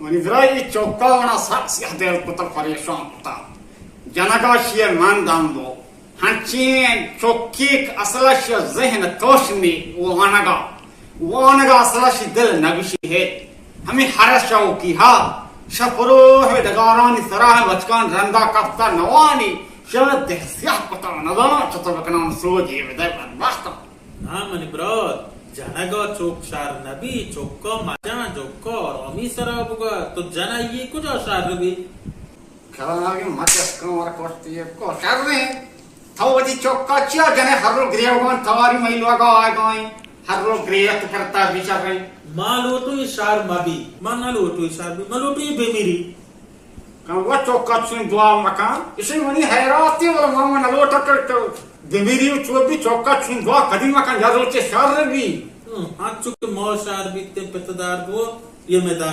منی برا، اے چوکا منا سک سیاہ دل کتا، پریشان کتا۔ جنگا شی من دم بو۔ ہنچین چوکی کہ اصلا شی ذہن توش نی، وانگا۔ وانگا اصلا شی دل نگوشی ہے۔ ہمیں ہر شوکی ہا۔ شپرو ہے ڈگارانی سرا ہے، بچکان رندا کپتا نوانی۔ شاید دل سیاہ کتا، نزاناں چطور بکنان، سوجی بدے بدبختاں۔ نا منی برات، جنگا چوک شر نبی، چوکا مجن، چوکا آرامی سرا بگا، تو جنگی کجا شر بی؟ کلاگی مچس کمر کشتی کو شریں۔ تو وتی چوکا چیا جنے، ہر رو گریوگان تواری مئی لوگا آئے گائیں۔ ہر رو گریت کرتا بچاریں۔ ما لوٹو یہ شر مبی، ما نہ لوٹو یہ شر بی، ما لوٹو یہ بمیری۔ کن و چوکا چون دعا مکن، اسی منی حیراتی، ولا ما من لوٹا کر تو بمیری و چو بی، چوکا چون دعا کدی مکن، یا روچے شر بی۔ ہم، ہنچو کہ ما شر بیتیں پت دار بو، یہ میں